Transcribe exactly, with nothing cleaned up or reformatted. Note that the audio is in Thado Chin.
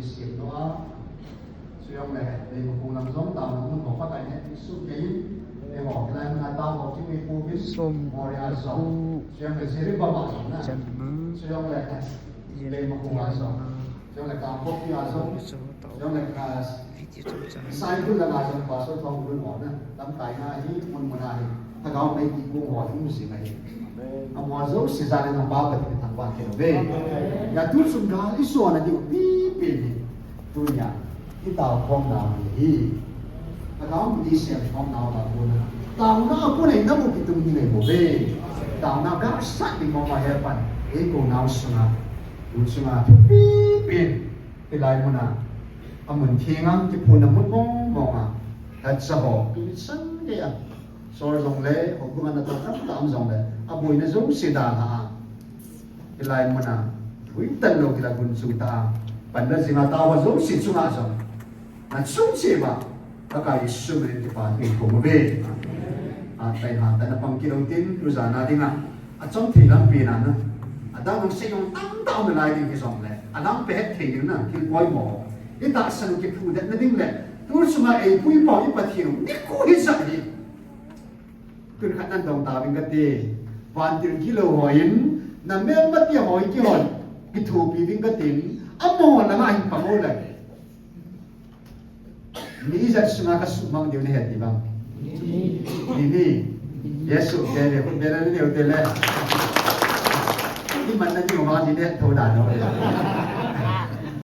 Sim lo a. Suyong le, le mo kung lam jong ta mo mo pa kai ne, sum ke in, le mo, lai mo na ta mo, ti mo pu bin, mo ria jong. Suyong le, siri pa ma jong na. Suyong le, le mo kung a jong. Suyong le, ka mo pi a jong. Suyong le, ka, sai tu la ma jong, pa so thong lu mo na. Lamkai na hi, mun mun a hi, Lhagao Theng kipum ho hi um jing ahi. Amaho jouse jal in Lhagao Pathen thangvah in um hen. Hia tu chun gal i son a diu pipen hi. Tunia, i taokhom nau hi. Lhagao Theng i semkhom nau la bu na. Taona a kon a i na mu kitung ding ahi bou ve. Taona gal sat ding mong mong ahi pan. Eikou nau sunga. Tu sunga pipen. Hilai mun a. A mun theng a, kiphun a mun mong mong a. Hacha ho, tu san ke a. Sor jong le, houbung a na to tam tam jong le, a boina jouse dalha a. Hilai mun a, hui tan lo kila gun chu ta, pan na jing a ta ho jouse chunga jong. Na chung che ba, ka kai sum rin ki pa tu ko mo be. A tai ha ta na pang kilo tin, lu ja na ding a. A chom thei lampi na na. A dang nung sei nung tam tam na lai ding ki jong le. A lampi het thei ding na, thil poimo. I tahsan u kiphudet na ding le. Tu sunga eipui pau i Pathen u. Ni ku hi sa hi. Tun khat nan dong ta ving kati. Vantil kilo hoi in, na mel mati hoi kihon, kithopi ving katin, amaho langa hin pang o lai. Mi ijat sunga ka sumang diu na het di bang. Ni ni. Jesu, te le, khut bena ni neu te le. Ni man na diu ma ni ne tho da no.